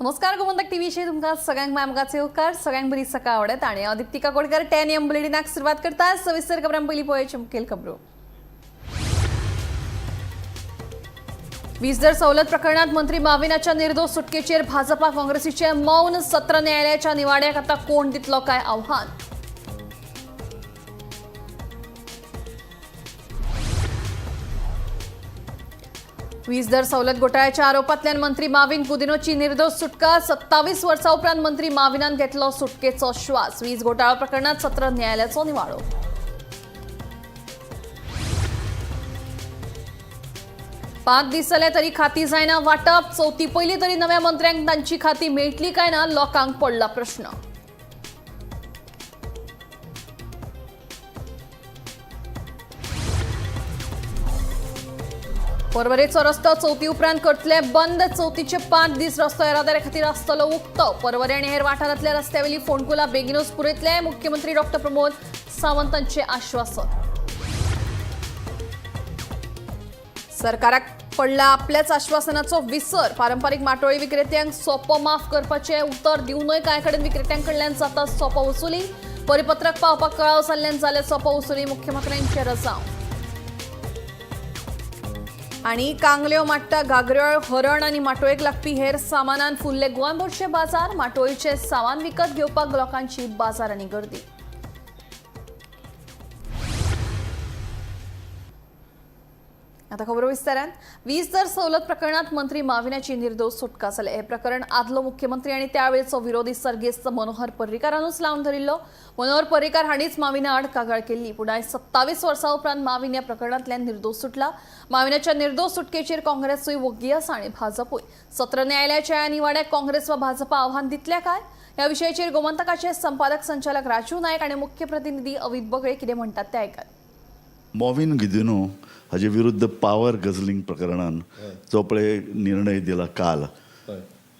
नमस्कार, गोमंतक टीव्हीचेर तुमकां सगळ्यांक माय येवकार. सगळ्यांक बरी सकाळ आवडत आणि हांव दीप्तिका कोडकर. 10 एम बुलेटिनाक सुरवात करता. सविस्तर खबरां पयलीं पळोवया मुखेल खबरो. वीज दर सवलत प्रकरणात मंत्री माविनाच्या निर्दोष सुटकेचेर भाजपा काँग्रेसीचे मौन. सत्र न्यायालयाच्या निवाड्याक आता कोण दितलो काय आव्हान? वीज दर सवलत घोटाळ्याच्या आरोपांतल्यान मंत्री माविन गुदिनोची निर्दोष सुटका. 27 वर्सां उपरांत मंत्री माविनान घेतलो सुटकेचो श्वास. वीज घोटाळो प्रकरणात सत्र न्यायालयाचो निवाडो. 5 दीस जाले तरी खाती जायना वाटप. चवथी पयली तरी नव्या मंत्र्यांक तांची खाती मेळटली काय ना, लोकांक पडला प्रश्न. पर्वरेचो रस्तो चवथी उपरांत करतले बंद. चवथीचे 5 दीस रस्तो येरादारी खातीर आसतलो उक्तो. पर्वरे आनी हेर वाठारांतल्या रस्त्यावेली फोंडकुलां बेगीनूच पुरयतले, मुख्यमंत्री डॉक्टर प्रमोद सावंतांचे आश्वासन. सरकाराक पडला आपल्याच आश्वासनाचो विसर. पारंपारीक माटोळी विक्रेत्यांक सोपो माफ करपाचें उतर दिवनय कांय कडेन विक्रेत्यांकडल्यान जाता सोपो वसुली. परिपत्रक पावपाक कळाव जाल्ल्यान जाले सोपो वसुली. मुख्यमंत्र्यांचे रजांव. आणि कांगल्यो, माट्टा, घागऱ्यो, हरण आनी माटोळेक लागपी हेर सामानान फुल्ले गोंयभरचे बाजार. माटोळीचे सामान विकत घेवपाक लोकांची बाजारांनी गर्दी. आता खबर विस्तारान. वीज दर सवलत प्रकरणात मंत्री माविनाची निर्दोष सुटका जाली. हे प्रकरण आदलो मुख्यमंत्री आणि त्यावेळचो विरोधी सर्गेस्त मनोहर पर्रीकारानूच लावन धरिल्लो. मनोहर पर्रीकार हांणीच माविना आड कागाळ केल्ली. पूण आयज 27 वर्सां उपरांत माविन ह्या प्रकरणांतल्यान निर्दोष सुटला. माविनाच्या निर्दोष सुटकेचेर काँग्रेसूय वोग्गी आसा आनी भाजपूय. सत्र न्यायालयाच्या ह्या निवाड्याक काँग्रेस वा भाजपा आव्हान दितल्या काय? ह्या विशयाचेर गोमंतकाचे संपादक संचालक राजू नायक आणि मुख्य प्रतिनिधी अवित बगळे कितें म्हणटात ते आयकात. मॉविन गुदिन्हो हाजे विरुद्ध पावर गझलिंग प्रकरणान जो पळय निर्णय दिला काल,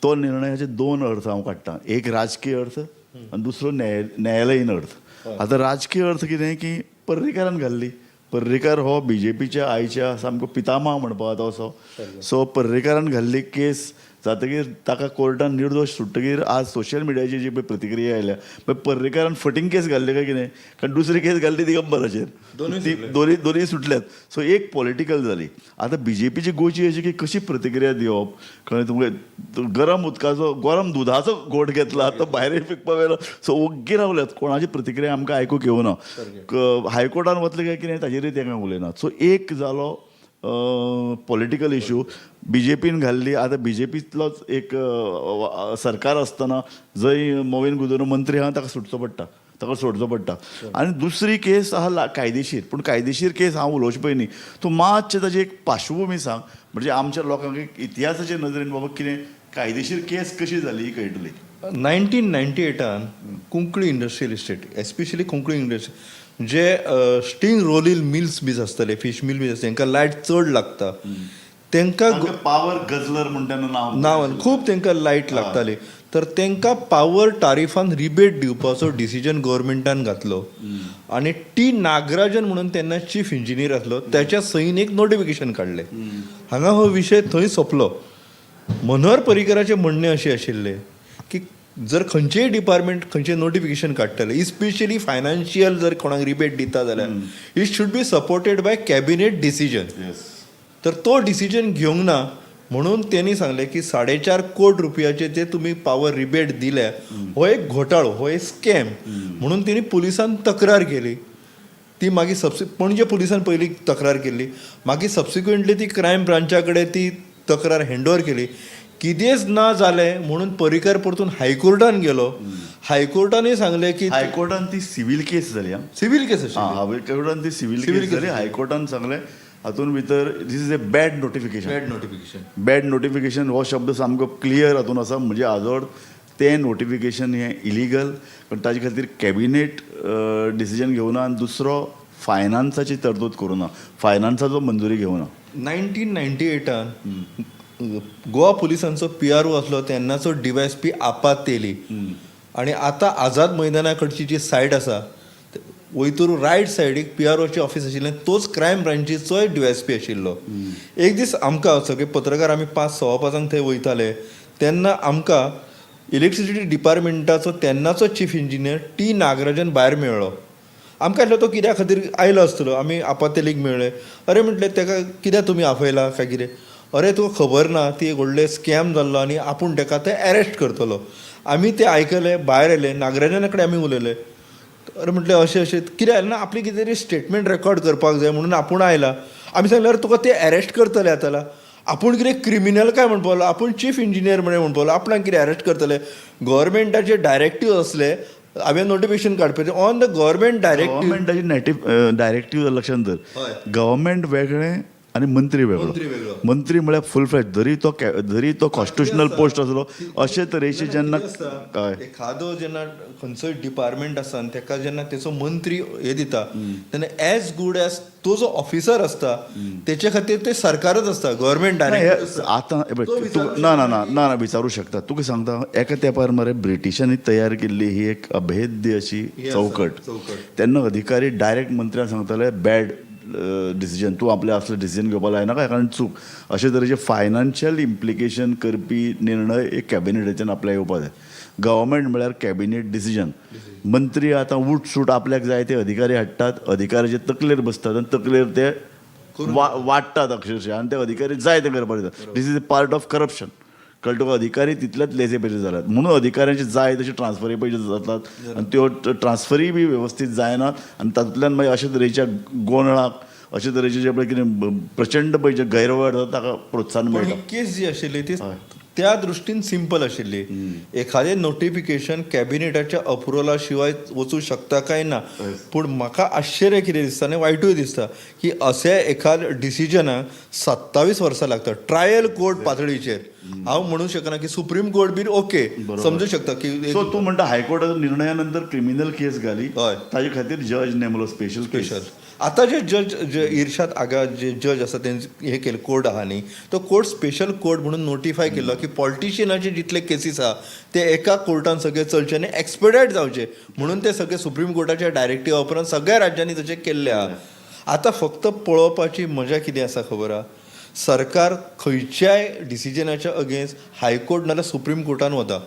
तो निर्णयाचे दोन अर्थ हांव काडटा. एक राजकीय अर्थ आनी दुसरो न्यायालयीन अर्थ. आतां राजकीय अर्थ कितें की पर्रीकारान घाल्ली. पर्रीकार हो बीजेपीच्या आयच्या सामको पितामह म्हणपा जाता असो. सो पर्रीकारान घाल्ली केस जातकीर ताका कोर्टान निर्दोश सुट्टकीर आज सोशल मिडियाची जी पळय प्रतिक्रिया आयल्या, पळय पर्रीकारान फटींग केस घाल्ली काय कितें, कारण दुसरी केस घाल्ली दिगंबराचेर, ती दोन्ही दोन्ही सुटल्यात. सो एक पॉलिटिकल जाली. आतां बीजेपीची गोची अशी की कशी प्रतिक्रिया दिवप, कळ्ळें तुमकां? गरम उदकाचो, गरम दुदाचो घोट घेतला तो भायर फेकपा वेलो. सो ओग्गी रावल्यात. कोणाची प्रतिक्रिया आमकां आयकूंक येवना. हायकोर्टान वतले काय कितें ताजेरूय ते कांय उलयनात. सो एक जालो पॉलिटिकल इशू, बीजेपीन घाल्ली. आतां बीजेपींतलोच एक सरकार आसतना जंय मोविन गुदिन्हो मंत्री आहा, ताका सुटचो पडटा, ताका सोडचो पडटा. आनी दुसरी केस आहा कायदेशीर. पूण कायदेशीर केस हांव उलोवचे पयलीं तूं मातशें ताजी एक पार्श्वभुमी सांग, म्हणजे आमच्या लोकांक एक इतिहासाचे नदरेन बाबा कितें कायदेशीर केस कशी जाली ही कळटली. 1998आन Cuncolim industrial estate, especially Cuncolim industry, जे स्टिंग रोलिंग मिल्स बी आसतले, फिश मिल बी आसतले, तांकां लायट चड लागता, तांकां पावर गझलर म्हणटा तेन्ना नांव. नांवान खूब तांकां लायट लागताली. तर तांकां पावर टारिफान रिबेट दिवपाचो डिसिजन गव्हर्मेंटान घातलो आनी टी नागराजन म्हणून तेन्ना चीफ इंजिनियर आसलो, त्याच्या सहीन एक नोटिफिकेशन काडलें. हांगा हो विशय थंय सोंपलो. मनोहर पर्रीकराचें म्हणणें अशें आशिल्लें की जर खंयचेय डिपार्टमेंट खंयचें नोटिफिकेशन काडटलें, इस्पेशली फायनान्शियल जर कोणाक रिबेट दिता जाल्यार it should be supported by cabinet decision. तर तो डिसिजन घेवंक ना म्हणून त्यांनी सांगलें की 4.5 कोट रुपयाचे जे तुमी पावर रिबेट दिल्या हो एक घोटाळो, हो एक स्कॅम म्हणून तेणी पुलिसान तक्रार केली. ती मागीर पणजे पुलिसान पयली तक्रार केल्ली. मागीर सबसिक्वंटली ती क्रायम ब्रांचा कडेन ती तक्रार हँड ओवर केली. कितेंच ना जालें म्हणून पर्रीकार परतून हायकोर्टान गेलो. हायकोर्टानूय सांगलें की हायकोर्टान ती सिवील केस जाली. सिवील केस आशिल्ली. हायकोर्टान ती सिवील सिवील केस जाली. हायकोर्टान सांगलें हातून भितर this is a bad notification. Bad notification. Bad notification हो शब्द सामको क्लियर हातून आसा. म्हणजे आजोड तें नोटिफिकेशन हें इलिगल, पण ताजे खातीर कॅबिनेट डिसिजन घेवना आनी दुसरो फायनान्साची तरतूद करूं ना, फायनान्साचो मंजुरी घेवना. 1998आन गोवा पुलिसांचो पीआरओ आसलो तेन्नाचो डीवायएसपी आपा तेली आनी आतां आझाद मैदाना कडची जी सायड आसा वयतूर रायट सायडीक पीआरओचे ऑफिस आशिल्लें, तोच क्रायम ब्रांचीचोय डीवायएसपी आशिल्लो. एक दीस आमकां सगळे पत्रकार आमी 5, 5:15 थंय वयताले. तेन्ना आमकां इलेक्ट्रिसिटी डिपार्टमेंटाचो तेन्नाचो चीफ इंजिनियर टी नागराजन भायर मेळ्ळो. आमकां दिसलें तो कित्या खातीर आयलो आसतलो. आमी आपातेलीक मेळ्ळे. अरे म्हटलें ताका कित्याक तुमी आपयला काय कितें? अरे तुका खबर ना, ती एक व्हडलें स्कॅम जाल्लो आनी आपूण ताका ते एरेस्ट करतलो. आमी ते आयकले, भायर आयले, नागराजना कडेन आमी उलयले. अरे म्हटलें अशें अशें कितें जालें ना, आपली कितें तरी स्टेटमेंट रेकॉर्ड करपाक जाय म्हणून आपूण आयला. आमी सांगलें अरे तुका ते एरेस्ट करतले आतां, आपूण कितें क्रिमिनल काय म्हणपाक लागलो, आपूण चीफ इंजिनियर म्हणून म्हणपाक लागलो, आपणाक कितें एरेस्ट करतले. गव्हर्मेंटाचे डायरेक्टीव आसले, हांवें नोटिफिकेशन काडपाचें ऑन the government directive. गव्हर्मेंटाची डायरेक्टीव लक्षांत धर, गव्हर्मेंट वेगळें आनी मंत्री वेगळो. मंत्री वेगळो. मंत्री म्हळ्यार फूल फ्लॅज, जरी तो कॉन्स्टिट्युशनल पोस्ट आसलो, अशे तरेचे जेन्ना हय. एखादो जेन्ना खंयचोय डिपार्टमेंट आसा आनी ताका जेन्ना तेचो मंत्री हे दिता तेन्ना एज गूड एज तो जो ऑफिसर आसता तेचे खातीर ते सरकारच आसता, गव्हर्मेंट नाही, डायरेक्ट. हे आतां हे पळय, तो तूं विचारू ना ना ना ना ना विचारू शकता. तुका सांगता, एका तेंपार मरे ब्रिटिशांनी तयार केल्ली ही एक अभेद्य अशी ही आसा, चौकट. चौकट. तेन्ना अधिकारी डायरेक्ट मंत्र्यांक सांगताले, बॅड डिसिजन, तूं आपलें असलें डिसिजन घेवपाक लायनाका, कारण चूक. अशे तरेचे फायनान्शियल इम्प्लिकेशन करपी निर्णय एक कॅबिनेटाच्यान आपल्याक येवपा जाय. गव्हर्मेंट म्हळ्यार कॅबिनेट डिसिजन. मंत्री आतां उठसूट आपल्याक जाय ते अधिकारी हाडटात, अधिकाऱ्याचे तकलेर बसतात आनी तकलेर ते वाडटात अक्षरशः, आनी ते अधिकारी जाय ते करपाक दितात. This is a part of corruption. कळटा तुका? अधिकारी तितलेच लेजे पयशे जाल्यात म्हणून अधिकाऱ्यांचे जाय तशी ट्रान्सफरी पयशे जातात आनी त्यो ट्रान्सफरी बी वेवस्थीत जायनात, आनी तातूंतल्यान मागीर अशे तरेच्या गोंदळाक, अशे तरेचे जे पळय कितें प्रचंड पळय जे गैरवेव्हार जाता ताका प्रोत्साहन पण मेळटा. ही केस जी आशिल्ली ती त्या दृश्टीन सिंपल आशिल्ली. एखादें नोटिफिकेशन कॅबिनेटाच्या अप्रुवला शिवाय वचूं शकता काय ना. पूण म्हाका आश्चर्य कितें दिसता आनी वायटूय दिसता की अशे एखाद डिसिजनाक 27 वर्सां लागता ट्रायल कोर्ट पातळीचेर. हांव म्हणूं शकना की सुप्रीम कोर्ट बीन ओके समजू शकता की एक सो तूं म्हणटा हायकोर्टाच्या निर्णया नंतर क्रिमिनल केस घाली, ताजे खातीर जज नेमलो स्पेशल. स्पेशल. आतां जे जज जे इर्शाद आगा जे जज आसा तेंचे हे केले कोर्ट आहा न्ही, तो कोर्ट स्पेशल कोर्ट म्हणून नोटिफाय केल्लो की पॉलिटिशियनाचे जितले केसीस आहा ते एका कोर्टान सगळे चलचे आनी एक्सपेडायट जावचे म्हणून ते सगळे सुप्रीम कोर्टाच्या डायरेक्टिवा उपरांत सगळ्या राज्यांनी तशें केल्लें आहा. आतां फक्त पळोवपाची मजा कितें आसा खबर आहा, सरकार खंयच्याय डिसिजनाच्या अगेन्स्ट हायकोर्ट नाल्यार सुप्रीम कोर्टान वता.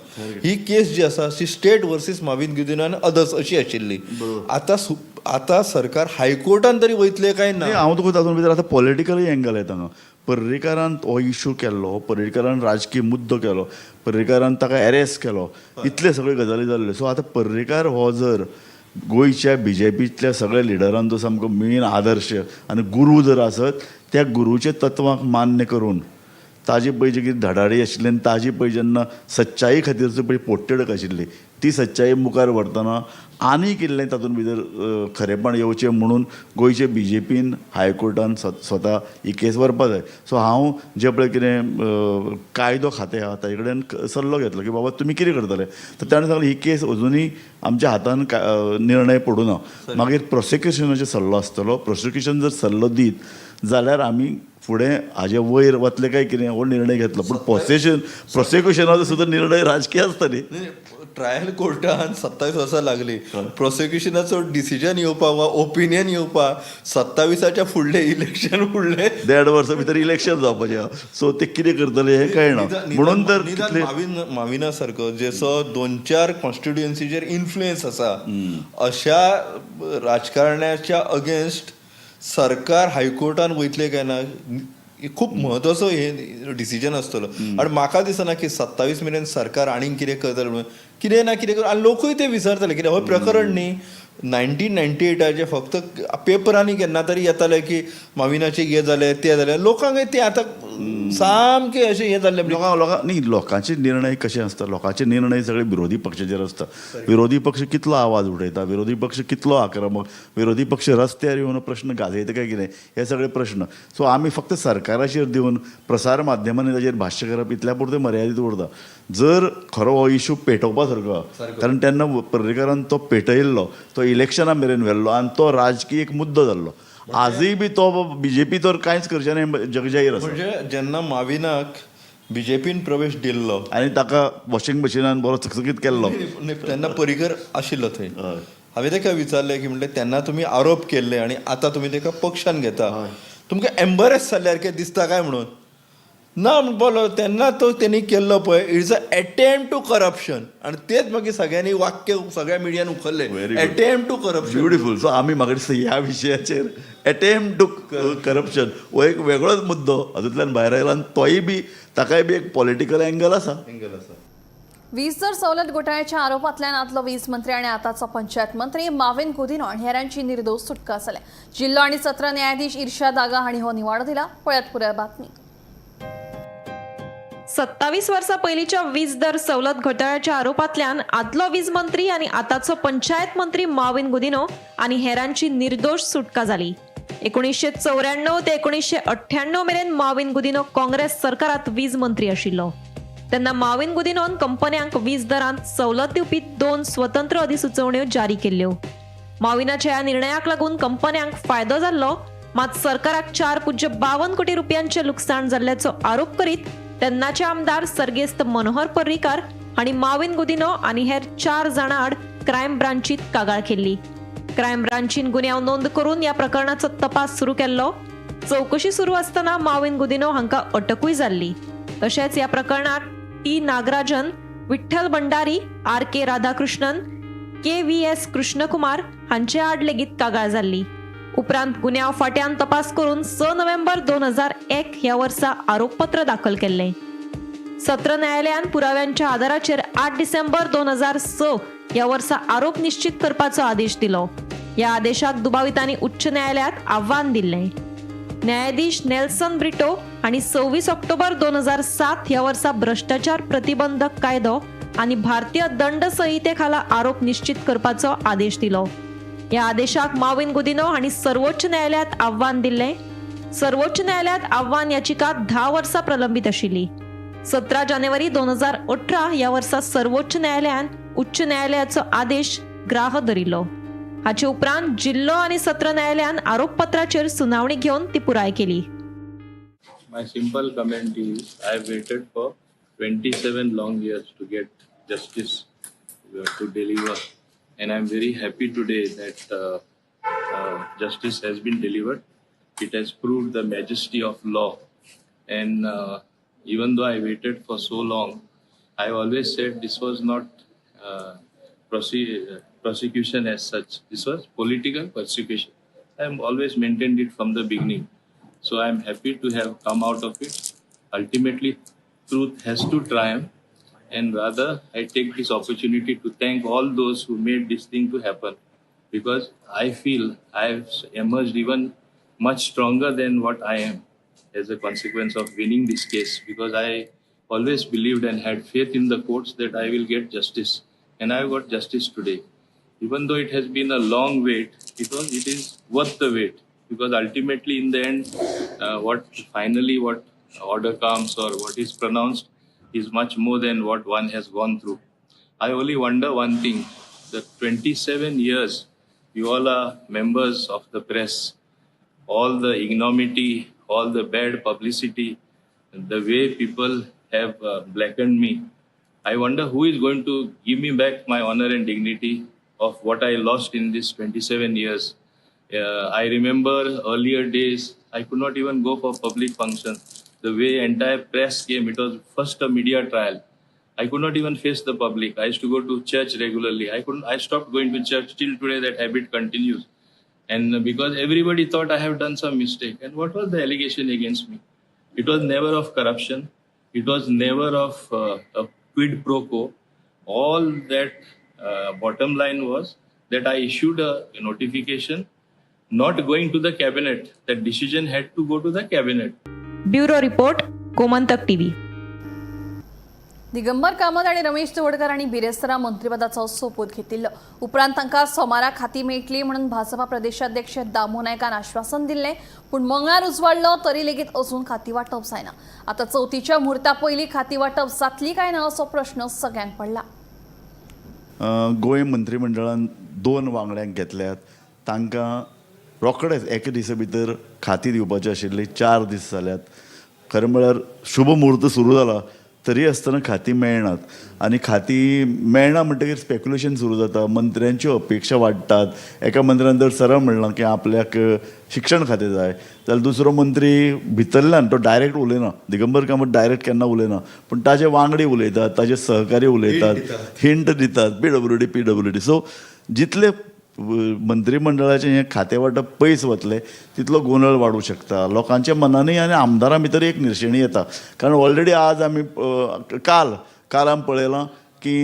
ही केस जी आसा ती स्टेट वर्सीस माविन गुदिन्हो आनी अदर्स अशी आशिल्ली. आतां सरकार हायकोर्टान तरी वयतलें काय ना? नाही, हांव तुका तातूंत भितर आतां पॉलिटिकलूय एंगल येता हांगा. पर्रीकारान हो इशू केल्लो, पर्रीकारान राजकीय मुद्दो केलो, पर्रीकारान ताका एरेस्ट केलो, इतले सगळे गजाली जाल्ल्यो. सो आतां पर्रीकार हो जर गोंयच्या बी जे पीतल्या सगळ्या लिडरांचो सामको मेन आदर्श आनी गुरू जर आसत, त्या गुरूच्या तत्वांक मान्य करून ताजी पळय जी कितें धडाडी आशिल्ली आनी ताजी पळय जेन्ना सच्चाई खातीरचो पळय पोटतिडक आशिल्ली, ती सच्चाई मुखार व्हरतना आनीक इल्लें तातूंत भितर खरेपण येवचें म्हणून गोंयचे बी जे पीन हायकोर्टान स्वता ही केस व्हरपा जाय. सो हांव जें पळय कितें कायदो खातें आहा ताजे कडेन सल्लो घेतलो की बाबा तुमी कितें करतले, तर ताणें सांगलें ही केस अजुनूय आमच्या हातान निर्णय पडूं ना, मागीर प्रोसिक्युशनाचो सल्लो आसतलो, प्रोसिक्युशन जर सल्लो दीत जाल्यार आमी फुडें हाजे वयर वतले काय कितें हो निर्णय घेतलो. पूण प्रोसिक्युशनाचो सुद्दां निर्णय राजकीय आसता न्ही. ट्रायल कोर्टान 27 वर्सां लागली, प्रोसिक्युशनाचो डिसिजन येवपाक वा ओपिनियन येवपाक 27 फुडलें इलेक्शन फुडलें 1.5 वर्सां भितर इलेक्शन जावपाचें आहा. सो ते कितें करतले हें कळना. म्हणून तर निदान कितले माविना सारको जेचो 2-4 कॉन्स्टिट्युएन्सीचेर इन्फ्लुएन्स आसा अशा राजकारण्याच्या अगेन्स्ट सरकार हायकोर्टान वयतलें काय ना, हे खूब म्हत्वाचो हे डिसिजन आसतलो. आनी म्हाका दिसना की 27 मेरेन सरकार आनीक कितें करतलें म्हणून, कितें ना कितें करून आनी लोकूय ते विसरतले. कित्याक हो प्रकरण न्ही 1998 फक्त पेपरांनी केन्ना तरी येतालें की माविनाचें हें जालें तें जालें, लोकांक तें आतां सामकें अशें हें जाल्लें. लोकां लोकां न्ही, लोकांचे निर्णय कशे आसता, लोकांचे निर्णय सगळे विरोधी पक्षाचेर आसता. विरोधी पक्ष कितलो आवाज उठयता, विरोधी पक्ष कितलो आक्रमक, विरोधी पक्ष रस्त्यार येवन प्रश्न गाजयता काय कितें, हे सगळे प्रश्न. सो आमी फक्त सरकाराचेर दिवन प्रसार माध्यमांनी ताजेर भाश्य करप इतल्या पुरतें मर्यादीत उरता. जर खरो हो इशू पेटोवपा सारको आहा, कारण तेन्ना पर्रीकारान तो पेटयल्लो, तो इलेक्शना मेरेन व्हेल्लो आनी तो राजकीय एक मुद्दो जाल्लो. आजूय बी तो बीजेपी तर कांयच करचें ना, जगजाहीर आसा. म्हणजे जेन्ना माविनाक बीजेपीन प्रवेश दिल्लो आनी ताका वॉशिंग मशिनान बरो चकचकीत केल्लो तेन्ना पर्रीकर आशिल्लो थंय. हांवें ताका विचारलें की म्हणलें तेन्ना तुमी आरोप केल्ले आनी आतां तुमी ताका पक्षान घेता, तुमकां एम्बरेस जाल्ल्या सारकें दिसता काय म्हणून. ना म्हणपाक तेन्ना तो तेणी केल्लो पळय, it's a attempt to corruption. आनी तेच मागीर सगळ्यांनी वाक्य सगळ्या मिडियान उखल्लें. Very good. Attempt to corruption. Beautiful. So आमी म्हाका दिसता ह्या विशयाचेर एटेम्प्ट टू करप्शन हो एक वेगळोच मुद्दो हातूंतल्यान भायर आयला आनी तोय बी ताकाय बी एक पॉलिटिकल एंगल आसा. एंगल आसा. वीज दर सवलत घोटाळ्याच्या आरोपांतल्यान आदलो वीज मंत्री आनी आतांचो पंचायत मंत्री माविन गुदिन्हो आनी हेरांची निर्दोष सुटका जाल्या. जिल्लो आनी सत्र न्यायाधीश इर्शाद आगा हांणी हो निवाडो दिला. पळयात पुराय बातमी. 27 वर्सां पयलींच्या वीज दर सवलत घोटाळ्याच्या आरोपांतल्यान आदलो वीज मंत्री आनी आतांचो पंचायत मंत्री माविन गुदिन्हो आनी हेरांची निर्दोश सुटका जाली. 1994 ते 1998 मेरेन माविन गुदिन्हो काँग्रेस सरकारांत वीज मंत्री आशिल्लो. तेन्ना माविन गुदिन्होन कंपन्यांक वीज दरांत सवलत दिवपी 2 स्वतंत्र अधिसुचोवण्यो जारी केल्ल्यो. माविनाच्या ह्या निर्णयाक लागून कंपन्यांक फायदो जाल्लो, मात सरकाराक 4.52 कोटी रुपयांचें लुकसाण जाल्ल्याचो आरोप करीत तेन्नाचे आमदार सर्गेस्त मनोहर पर्रीकार हांणी माविन गुदिन्हो आनी हेर 4 जाणां आड क्रायम ब्रांचीत कागाळ केल्ली. क्रायम ब्रांचीन गुन्यांव नोंद करून ह्या प्रकरणाचो तपास सुरू केल्लो. चवकशी सुरू आसतना माविन गुदिन्हो हांकां अटकूय जाल्ली. तशेंच ह्या प्रकरणात T Nagarajan, Vitthal Bhandari, R K Radhakrishnan, K V S Krishnakumar हांचे आड लेगीत कागाळ जाल्ली. उपरांत गुन्यांव फांट्यान तपास करून 6 नोव्हेंबर 2001 ह्या वर्सा आरोपपत्र दाखल केल्लें. सत्र न्यायालयान पुराव्यांच्या आदाराचेर 8 डिसेंबर 2006 ह्या वर्सा आरोप निश्चित करपाचो आदेश दिलो. ह्या आदेशाक दुबावितांनी उच्च न्यायालयात आव्हान दिल्लें. न्यायाधीश नेल्सन ब्रिटो हांणी 26 ऑक्टोबर 2007 ह्या वर्सा भ्रश्टाचार प्रतिबंधक कायदो आनी भारतीय दंड संहिते खाला आरोप निश्चित करपाचो आदेश दिलो. ह्या आदेशाक माविन गुदिन्हो हांणी सर्वोच्च न्यायालयात आव्हान दिल्लें. सर्वोच्च न्यायालयात आव्हान याचिका 10 वर्सां प्रलंबीत आशिल्ली. 17 जानेवारी 2018 ह्या वर्सा सर्वोच्च न्यायालयान उच्च न्यायालयाचो आदेश ग्राह धरिल्लो. हाचे उपरांत जिल्लो आनी सत्र न्यायालयान आरोपपत्राचेर सुनावणी घेवन ती पुराय केली. My simple comment is I have waited for 27 long years to get justice to deliver, and I'm very happy today that justice has been delivered. It has proved the majesty of law, and even though I waited for so long, I always said this was not prosecution as such. This was political persecution. I have always maintained it from the beginning. So I am happy to have come out of it. Ultimately, truth has to triumph. And rather, I take this opportunity to thank all those who made this thing to happen, because I feel I have emerged even much stronger than what I am as a consequence of winning this case, because I always believed and had faith in the courts that I will get justice, and I have got justice today. Even though it has been a long wait, it is worth the wait, because ultimately in the end, what order comes or what is pronounced is much more than what one has gone through. I only wonder one thing, the 27 years you all are members of the press, all the ignominy, all the bad publicity, the way people have blackened me, I wonder who is going to give me back my honor and dignity of what I lost in this 27 years. I remember earlier days, I could not even go for public function. The way entire press came, it was first a media trial. I could not even face the public. I used to go to church regularly. I couldn't. I stopped going to church till today. That habit continues. And because everybody thought I have done some mistake. And what was the allegation against me? It was never of corruption. It was never of a quid pro quo. All that bottom line was that I issued a notification not going to the cabinet. That decision had to go to the cabinet. Bureau report, Gomantak TV. Digambar Kamat आणि रमेश तवडकर हांणी बिरेस्तारा मंत्रिपदाचो सोपूत घेतिल्लो. उपरांत तांकां सोमारा खाती मेळटली म्हणून भाजपा प्रदेशाध्यक्ष दामू नायकान आश्वासन दिल्लें, पूण मंगळार उजवाडलो तरी लेगीत अजून खाती वांटप जायना. आतां चवथीच्या म्हुर्ता पयलीं खाती वांटप जातली काय ना असो प्रश्न सगळ्यांक पडला. गोंय मंत्रीमंडळान 2 वांगड्यांक घेतल्यात, तांकां रोखडेच एका दिसा भितर खाती दिवपाची आशिल्ली. 4 दीस जाल्यात. खरें म्हळ्यार शुभ मुहूर्त सुरू जाला. तरी आसतना खातीं मेळनात आनी खातीं मेळना म्हणटकीर स्पेक्युलेशन सुरू जाता, मंत्र्यांच्यो अपेक्षा वाडटात. एका मंत्र्यान जर सरळ म्हणलां की आपल्याक शिक्षण खातें जाय जाल्यार दुसरो मंत्री भितरल्यान तो डायरेक्ट उलयना, दिगंबर कामत डायरेक्ट केन्ना उलयना, पूण ताजे वांगडी उलयतात, ताजे सहकारी उलयतात, हिंट दितात, पीडब्ल्यूडी पीडब्ल्यूडी. सो जितले मंत्रिमंडळाचें हें खातें वांटप पयस वतलें तितलो गोंदळ वाडूं शकता लोकांच्या मनानूय आनी आमदारां भितर एक निर्शेणी येता. कारण ऑलरेडी आज आमी काल काल आमी पळयलां की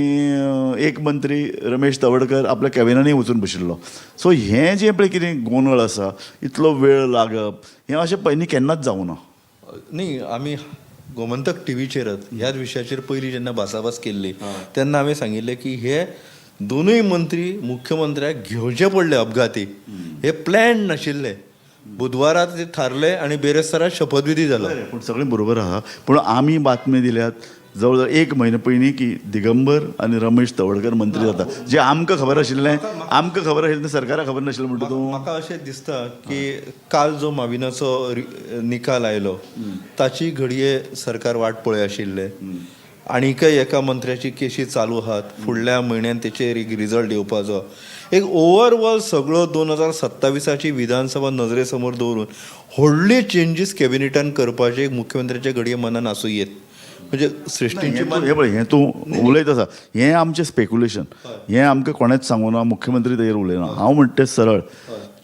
एक मंत्री रमेश तवडकर आपल्या कॅबिनानूय वचून बशिल्लो. सो हें जें पळय कितें गोंदळ आसा, इतलो वेळ लागप, हें अशें पयलीं केन्नाच जावं ना. न्ही, आमी गोमंतक टिवीचेरच ह्याच विशयाचेर पयलीं जेन्ना भासाभास केल्ली तेन्ना हांवें सांगिल्लें की हे दोनूय मंत्री मुख्यमंत्र्याक घेवचे पडले अपघाती, हे प्लॅन नाशिल्ले. बुधवारा ते थारले आनी बेरेस्तारा शपथविधी जालो. पूण सगळें बरोबर आहा, पूण आमी बातमी दिल्यात जवळ जवळ एक म्हयनो पयलीं की दिगंबर आनी रमेश तवडकर मंत्री जाता, जे आमकां खबर आशिल्लें, आमकां खबर आशिल्लें, सरकाराक खबर नाशिल्लें म्हणटा तूं. म्हाका अशें दिसता की काल जो माविनाचो निकाल आयलो ताची घडये सरकार वाट पळय आशिल्लें. आनीकय एका मंत्र्याची केशी चालू आहात, फुडल्या म्हयन्यान तेचेर एक रिजल्ट येवपाचो. एक ओवरऑल सगळो 2027ची विधानसभा नजरे समोर दवरून व्हडले चेंजीस कॅबिनेटान करपाचे एक मुख्यमंत्र्याच्या घडये मनान आसूं येत. म्हणजे श्रेश्ठींची हें पळय, हें तूं उलयत आसा हें आमचें स्पेक्युलेशन, हें आमकां कोणेंच सांगूं ना, मुख्यमंत्री तेजेर उलयना. हांव म्हणटा तें सरळ,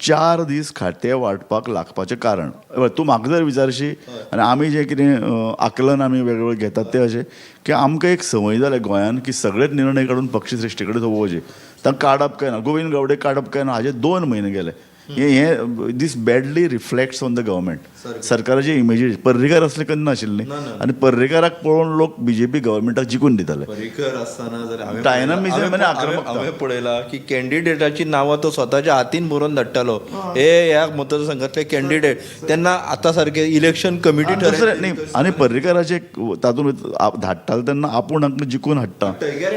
4 दीस खातें वांटपाक लागपाचें कारण तूं म्हाका जर विचारशी आनी आमी जें कितें आकलन आमी वेगवेगळे घेतात तें अशें की आमकां एक संवय जाल्या गोंयान की सगळेच निर्णय काडून पक्षश्रेश्ठी कडेन सोंपोवचे. तांकां काडप काय ना, गोविंद गावडे काडप काय ना, हाजे 2 म्हयने गेले. हें this badly reflects on the government, सरकाराचे इमेजीस. पर्रीकार असले केन्ना नाशिल्ले आनी पर्रीकाराक पळोवन लोक बीजेपी गव्हर्मेंटाक जिखून दिताले. पर्रीकर आसतना जाल्यार डायनामिझम आनी आक्रमकता. हांवें पळयला की कॅन्डिडेटाची नांवां तो स्वताच्या हातीन बरोवन धाडटालो, हे ह्या मतदारसंघातले कॅन्डिडेट. तेन्ना आतां सारके इलेक्शन कमिटी दुसरें न्ही, आनी पर्रीकाराचे तातूंत धाडटाले तेन्ना आपूण हांकां जिखून हाडटा,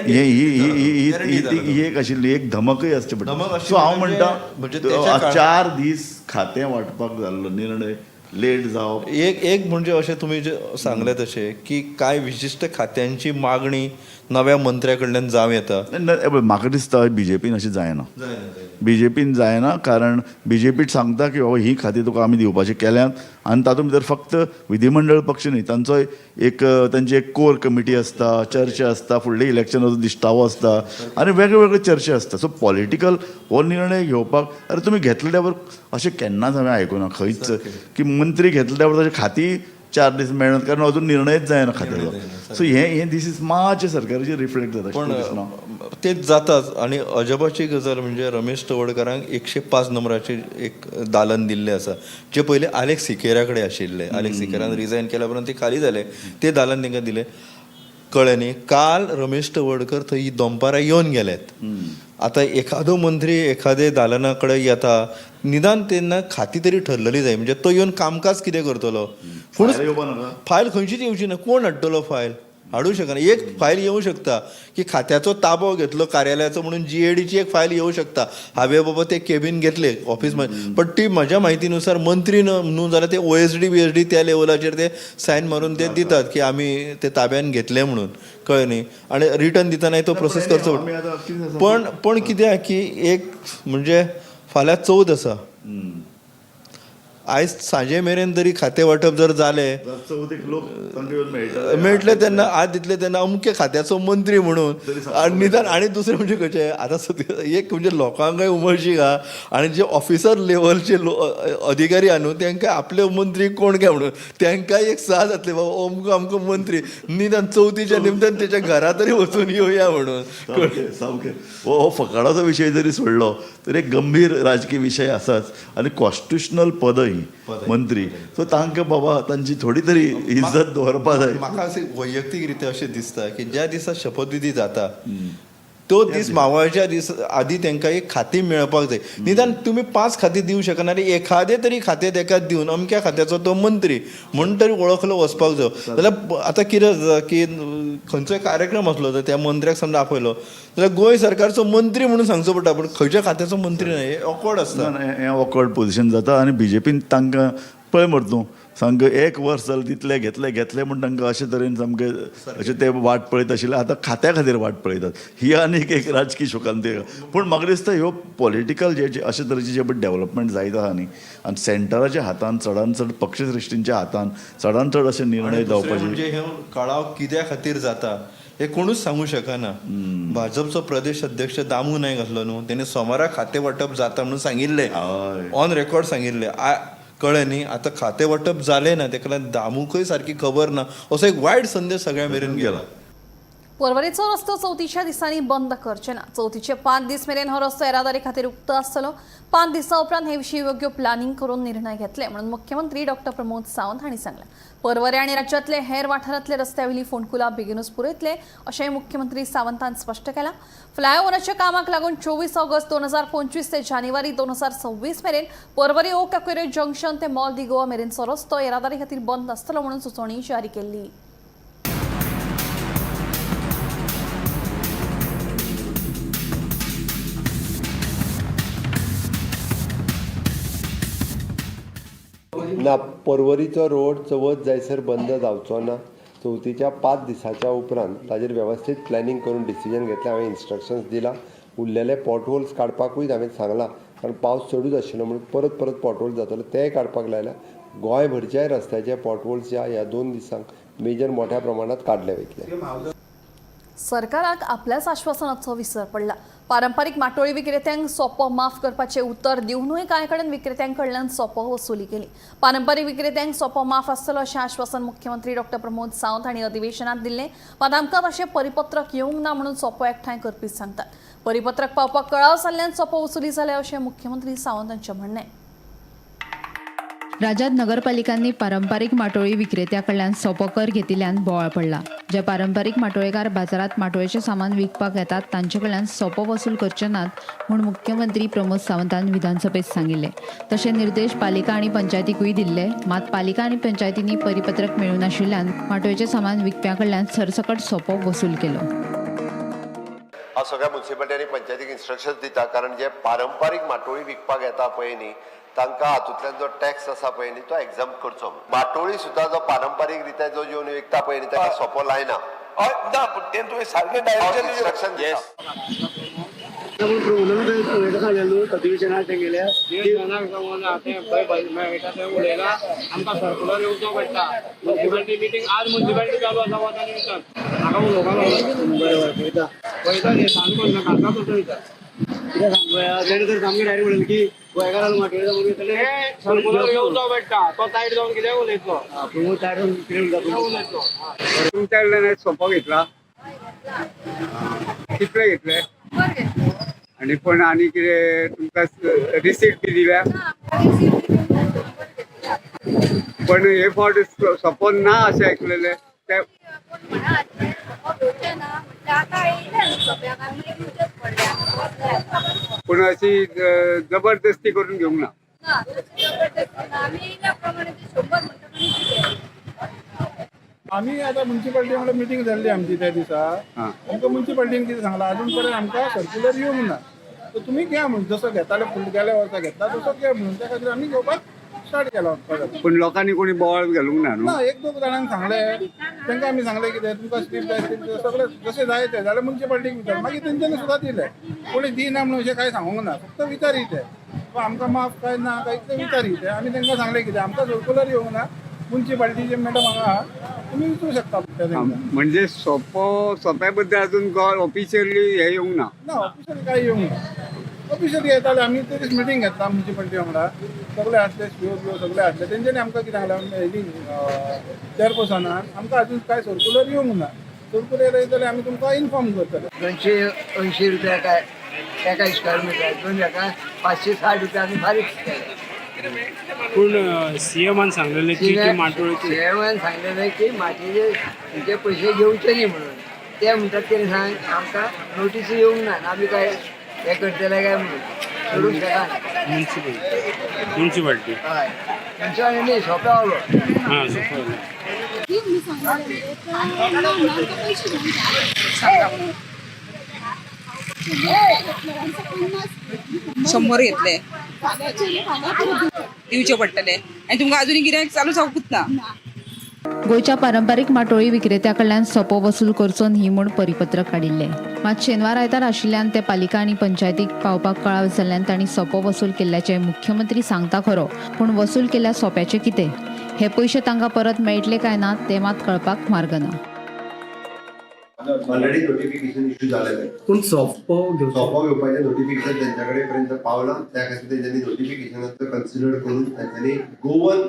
ही एक आशिल्ली एक धमकय आसची पडटा. सो हांव म्हणटा 4 दीस खातें वांटपाक जाल्लो निर्णय लेट जावप. एक एक म्हणजे अशें तुमी जे सांगलें तशें की कांय विशिश्ट खात्यांची मागणी नव्या मंत्र्या कडल्यान जावं येता. म्हाका दिसता बीजेपीन अशें जायना, बीजेपीन जायना, कारण बीजेपी सांगता की बाबा ही खातीं तुका आमी दिवपाचें केल्यांत आनी तातूंत भितर फक्त विधीमंडळ पक्ष न्ही, तांचो एक तांची एक कोर कमिटी आसता, चर्चा आसता, फुडले इलेक्शनाचो दिश्टावो आसता आनी वेगळे वेगळे चर्चा आसता. सो पॉलिटिकल हो निर्णय घेवपाक अरे तुमी घेतले त्यावर अशें केन्नाच हांवें आयकुना खंयच की मंत्री घेतले त्यावर ताचे खातीं 4 दीस मेळनात, कारण अजून निर्णयच जायना खात्याचो. सो हें दीस is मातशें सरकाराचेर रिफ्लेक्ट जाता पण तेच जाताच. आनी अजबाची गजाल म्हणजे रमेश तवडकारांक 105 नंबराचेर एक दालन दिल्लें आसा, जे पयलीं आलेक्स सिकेरा कडेन आशिल्लें. आलेक्स सिकेरान रिजायन केल्या उपरांत ते खाली जाले, ते दालन तांकां दिलें. कळ्ळें न्ही, काल रमेश तवडकर थंय दनपारां येवन गेलेत. आतां एखादो मंत्री एखादे दालना कडेन येता, निदान तेन्ना खाती तरी ठरलेली जाय, म्हणजे तो येवन कामकाज कितें करतलो. पूण फायल खंयचीच येवची ना, कोण हाडटलो फायल, हाडूं शकना. एक फायल येवं शकता की खात्याचो ताबो घेतलो कार्यालयाचो म्हणून जीएडीची एक फायल येवं शकता, हांवें बाबा ते केबीन घेतले ऑफिस, पण ती म्हज्या म्हायतीनुसार मंत्री न्हू जाल्यार ते ओएसडी बीएसडी त्या लेवलाचेर ते सायन मारून ते दितात की आमी ते ताब्यान घेतले म्हणून. कळ्ळें न्ही, आनी रिटर्न दितनाय तो प्रोसेस करचो. पण पण कितें की एक म्हणजे फाल्यां 14 आसा, आयज सांजे मेरेन तरी खातें वांटप जर जालें मेळटले तेन्ना आज दितले तेन्ना अमके खात्याचो मंत्री म्हणून. आनी निदान आनी दुसरें म्हणजे खंयचें आतां एक म्हणजे लोकांकय उमळशीक आहा आनी जे ऑफिसर लेवलचे अधिकारी आहा न्हू तेंकां आपले मंत्री कोण काय म्हणून तेंकांय एक साथ जातली, बाबा अमको अमको मंत्री, निदान चवथीच्या निमतान तेच्या घरा तरी वचून येवया म्हणून. सामकें हो फकाणाचो विशय जरी सोडलो तरी एक गंभीर राजकीय विशय आसाच आनी कॉन्स्टिट्युशनल पद ही मंत्री, सो तांकां बाबा तांची थोडी तरी इज्जत दवरपा जाय. म्हाका अशें वैयक्तीक रित्या अशें दिसता की ज्या दिसा शपथविधी जाता तो दीस मावळच्या दीस आदी तांकां एक खातीं मेळपाक जाय. निदान तुमी 5 खातीं दिवं शकना, एखादें तरी खातें ताका दिवन अमक्या खात्याचो तो मंत्री म्हूण तरी वळखलो वचपाक जाय. जाल्यार आतां कितें जाता की खंयचोय कार्यक्रम आसलो तर त्या मंत्र्याक समजा आपयलो जाल्यार गोंय सरकारचो मंत्री म्हणून सांगचो पडटा, पूण खंयच्या खात्याचो मंत्री न्हय, हें ऑकवर्ड आसता. हें ऑकवर्ड पोझिशन जाता आनी बीजेपीन तांकां पळय मरे तूं सामकें एक वर्स जालें तितले घेतले घेतले म्हूण तांकां अशे तरेन सामकें अशें ते वाट पळयत आशिल्ले. आतां खात्या खातीर वाट पळयतात. ही आनीक एक राजकी शोकांतिका. पूण म्हाका दिसता ह्यो पॉलिटिकल जे जे अशे तरेचे जे पळय डेवलपमेंट जायत आहा न्ही, आनी सेंटराच्या हातान चडान चड पक्षश्रेश्ठींच्या हातान चडान चड अशे निर्णय आणि दुसरें जावपाचे. म्हणजे हे कळाव कित्या खातीर जाता हे कोणूच सांगू शकना. भाजपचो प्रदेश अध्यक्ष दामू नायक आसलो न्हू, तेणे सोमारा खातें वांटप जाता म्हणून सांगिल्लें, ऑन रेकॉर्ड सांगिल्लें. कळ्ळें न्ही? आतां खातें वांटप जालें ना, तेका लागून दामूकय सारकी खबर ना, असो एक वायट संदेश सगळ्यां मेरेन गेला. पर्वरीचो रस्तो चवथीच्या दिसांनी बंद करचे ना. चवथीचे 5 दीस मेरेन हो रस्तो येरादारी खातीर उक्तो आसतलो. 5 दिसां उपरांत हे विशीं योग्य प्लॅनिंग करून निर्णय घेतले म्हणून मुख्यमंत्री डॉक्टर प्रमोद सावंत हांणी सांगलें. पर्वरे आनी राज्यांतले हेर वाठारांतले रस्त्यावेली फोंडकुलां बेगीनूच पुरयतले अशेंय मुख्यमंत्री सावंतान स्पश्ट केलां. फ्लायओव्हराच्या कामाक लागून 24 ऑगस्ट 2025 ते जानेवारी 2026 मेरेन पर्वरी ओक अक्वेरियम जंक्शन ते मॉल दी गोवा मेरेनचो रस्तो येरादारी खातीर बंद आसतलो म्हणून सुचोवणी जारी केल्ली. ना, पर्वरीचो रोड चवथ जायसर बंद जावचो ना. चवथीच्या 5 दिसाच्या उपरांत ताजेर वेवस्थीत प्लॅनिंग करून डिसिजन घेतलें. हांवें इन्स्ट्रक्शन्स दिला. उरलेले पॉटहोल्स काडपाकूय हांवें सांगलां, कारण पावस चडूच आशिल्लो म्हणून परत परत पॉटहोल्स जाताले, तेय काडपाक लायला. गोंयभरच्याय रस्त्याचे पॉटहोल्स ह्या 2 दिसांक मेजर मोठ्या प्रमाणात काडले वयतले. सरकाराक आपल्याच आश्वासनाचो विसर पडला. पारंपारीक माटोळी विक्रेत्यांक सोपो माफ करपाचें उतर दिवनूय कांय कडेन विक्रेत्यां कडल्यान सोपो वसुली केली. पारंपारीक विक्रेत्यांक सोपो माफ आसतलो अशें आश्वासन मुख्यमंत्री डॉक्टर प्रमोद सावंत हांणी अधिवेशनात दिल्लें. मात आमकां तशें परिपत्रक येवंक ना म्हणून सोपो एकठांय करपी सांगतात. परिपत्रक पावपाक कळाव जाल्ल्यान सोपो वसुली जाल्या अशें मुख्यमंत्री सावंत हांचें म्हणणें. राज्यात नगरपालिकांनी पारंपारीक माटोळी विक्रेत्या कडल्यान सोपो कर घेतिल्ल्यान बोवाळ पडला. जे पारंपारीक माटोळेकार बाजारात माटोळेचें सामान विकपाक येतात तांचे कडल्यान सोपो वसूल करचे नात म्हूण मुख्यमंत्री प्रमोद सावंतान विधानसभेत सांगिल्लें. तशे निर्देश पालिका आनी पंचायतीकूय दिल्ले. मात पालिका आनी पंचायतींनी परिपत्रक मेळूं नाशिल्ल्यान माटोळेचें सामान विकप्यां कडल्यान सरसकट सोपो वसूल केलो. हांव सगळ्या मुन्सिपालिटी आनी पंचायतीक इन्स्ट्रक्शन्स दिता, कारण जे पारंपारीक माटोळी विकपाक येता पळय न्ही, तांकां हातूंतल्यान जो टॅक्स आसा पळय न्ही तो एग्जम्प्ट करचो. माटोळी सुद्दां जो पारंपारीक रित्या जो येवन विकता पळय न्ही ताका सोपो लायना. ना, पूण तें तुवें सारकें डायरेक्शन इन्स्ट्रक्शन दिता. अधिवेशनात तेंगेल्या उलयला आमकां सर्कुलर येवचो पडटा. मुन्सिपालिटी मिटींग आज मुन्सिपालिटी चालू आसा, वता आनी विचार म्हाका उलोवपाक बरें पळयता पळयता न्ही सांग कोण ना काका कसो विचार कितें सांग तेणें तर सामकें डायरेक्ट म्हणलें की गोंयकारान माटोळेचो म्हणून सर्कुलर येवचो पडटा. तो तायट जावन कितें उलयतलो, तायट जावन कितें उलयतलो. तुमच्या कडल्यान सोपो घेतला? कितले घेतले? आनी पण आनी कितें तुमकां रिसीट बी दिल्या? पण हे फावट सोपो ना अशें आयकलेलें ते. पूण अशी जबरदस्ती करून घेवंक ना. आमी आतां मुन्सिपालिटी वांगडा मिटींग जाल्ली आमची त्या दिसा. आमकां मुन्सिपालिटीन कितें सांगलां, अजून पर्यंत आमकां सर्क्युलर येवंक ना, तर तुमी घ्या म्हणून, जसो घेताले फुडें गेल्या वर्सा घेतला तसो घ्या म्हणून, त्या खातीर आमी घेवपाक स्टार्ट केला. पूण लोकांनी कोणी बोवाळ घालूंक ना न्हू? ना, एक दोग जाणांक सांगलें, तांकां आमी सांगलें कितें तुमकां स्लीप जाय स्लीप जाय सगळें जशें जाय तें जाल्यार मुन्सिपालिटीक विचार, मागीर तेंच्यांनी सुद्दां दिलें. कोणी दिना म्हणून अशें कांय सांगूंक ना, फक्त विचारी ते आमकां माफ काय ना काय ते विचारी ते. आमी तांकां सांगलें कितें आमकां सर्कुलर येवंक ना, मुन्सिपालिटीचे मॅडम हांगा आहा, तुमी विचारूं शकता तांकां. म्हणजे सोपो सोप्या बद्दल अजून ऑफिशियली हे येवंक ना? ना, ऑफिशियली काय येवंक ना. ऑफिशियली येताले आमी ते दीस मिटींग घेतला मुन्सिपालिटी वांगडा, सगळे आसले सीओ बिओ सगळे आसले, तेंच्यांनी आमकां कितें सांगलें हेजी चेअरपर्सनान आमकां अजून काय सर्कुलर येवंक ना, सर्कुलर येयलें जाल्यार आमी तुमकां इन्फॉर्म करतले. 280 रुपया काय एका स्क्वेअर मिटर, दोन एका 560 रुपया आमी फारीक केले. पूण सीएमान सांगलेलें की ती माटोळेची सीएमान सांगलेलें की मातयेचे तुमचे पयशे घेवचे न्ही म्हणून. ते म्हणटात कितें सांग, आमकां नोटीस येवंक ना आमी काय हें करतले काय म्हणून सोडूंक शकना. मुन्सिपालिटी हय, मुन्सिपालिटी न्ही, सोंपें वालो. हां सोपो. शंभर घेतले. दिवचे पडटले आनी तुमकां अजूनय गिरायक चालू जावकूच ना. गोंयच्या पारंपारीक माटोळी विक्रेत्या कडल्यान सोपो वसूल करचो न्ही म्हूण परिपत्रक काडिल्लें. मात शेनवार आयतार आशिल्ल्यान ते पालिका आनी पंचायतीक पावपाक कळाव जाल्ल्यान तांणी सोपो वसूल केल्ल्याचें मुख्यमंत्री सांगता खरो, पूण वसूल केल्ल्या सोप्याचें कितें? हे पयशे तांकां परत मेळटले काय ना ते मात कळपाक मार्ग ना. ऑलरेडी नोटिफिकेशन इश्यू जालेलें. पूण सोपो घेवचो, सोपो घेवपाचें नोटिफिकेशन तेंच्या कडेन पर्यंत पावलां. त्या खातीर तेंच्यांनी नोटिफिकेशनाचो कन्सिडर करून तेंच्यांनी गोवन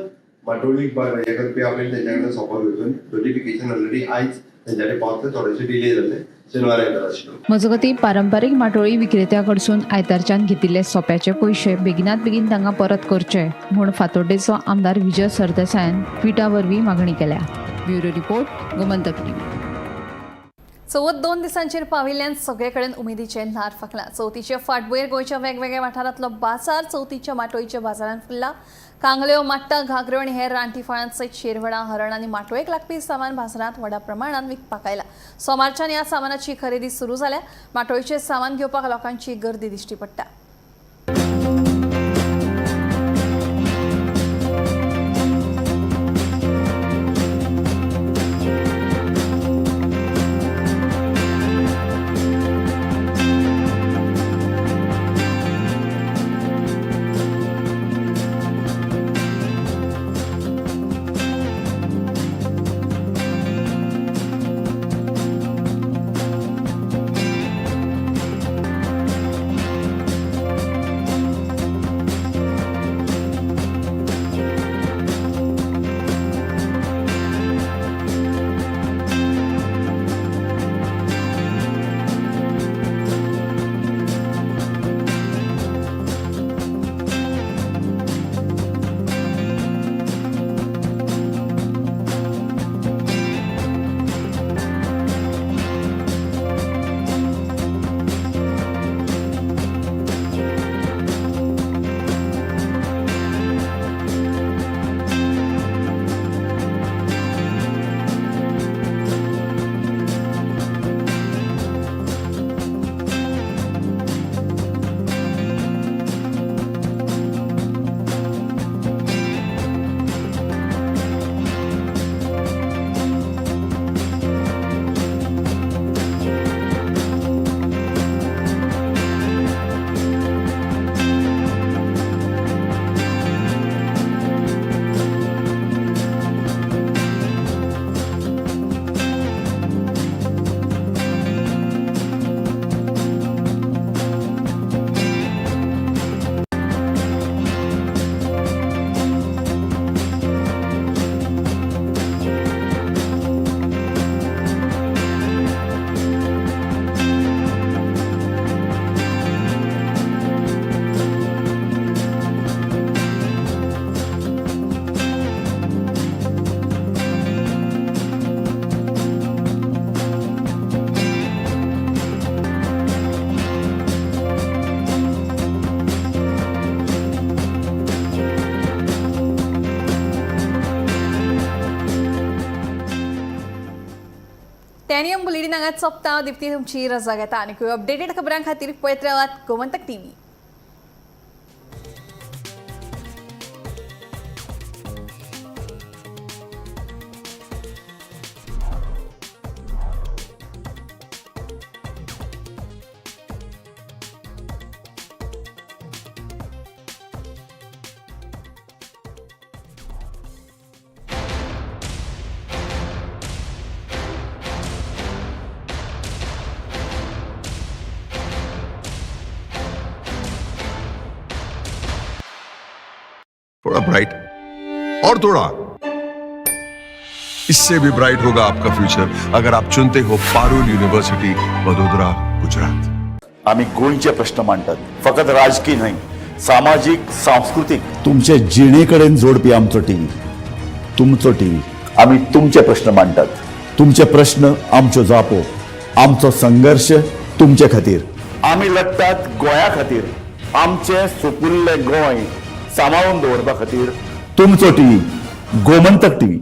माटोळी हे करपी आपणे तेंच्या कडेन सोपो घेवचो. नोटिफिकेशन ऑलरेडी आयज तेंच्या कडेन पावतलें. थोडेशे डिले जाले, शेनवार आयतार आशिल्लो. मजगतीं, पारंपारीक माटोळी विक्रेत्या कडसून आयतारच्यान घेतिल्ले सोप्याचे पयशे बेगिनात बेगीन तांकां परत करचे म्हूण फातोड्डेचो आमदार विजय सरदेसायान ट्विटा वरवीं मागणी केल्या. Bureau report, Gomantak TV. चवथ 2 दिसांचेर पाविल्ल्यान सगळे कडेन उमेदीचें ल्हार फांकलां. चवथीचे फाटभुंयेर गोंयच्या वेगवेगळ्या वाठारांतलो बाजार चवथीच्या माटोळीच्या बाजारांत फुल्ला. कांगल्यो, माट्टां, घागऱ्यो आनी हेर रानटी फळां सयत शेरवडां, हरण आनी माटोळेक लागपी सामान बाजारांत व्हडा प्रमाणांत विकपाक आयलां. सोमारच्यान ह्या सामानाची खरेदी सुरू जाल्या. माटोळीचें सामान घेवपाक लोकांची गर्दी दिश्टी पडटा. टॅनियम बुलेटिन हांगाच सोंपता. दीप्ती तुमची रजा घेता आनी अपडेटेड खबरां खातीर पळयत रावात गोमंतक टीव्ही. थोड़ा ब्राइट और थोड़ा इससे भी ब्राइट होगा आपका फ्यूचर अगर आप चुनते हो पारुल यूनिवर्सिटी वडोदरा गुजरात. आमी गोंयचे प्रश्न मांडटात, फकत राजकीय न्हय, सामाजीक, सांस्कृतीक, तुमचे जिणे कडेन जोडपी आमचो टीव्ही, तुमचो टीव्ही. आमी तुमचे प्रश्न मांडटात, तुमचे प्रश्न आमच्यो जापो, आमचो संघर्श तुमचे खातीर. आमी लढटात गोंया खातीर, आमचें सुपुल्लें गोंय सांबाळून दवरपा खातीर. तुमचो टीव्ही, गोमंतक टीव्ही.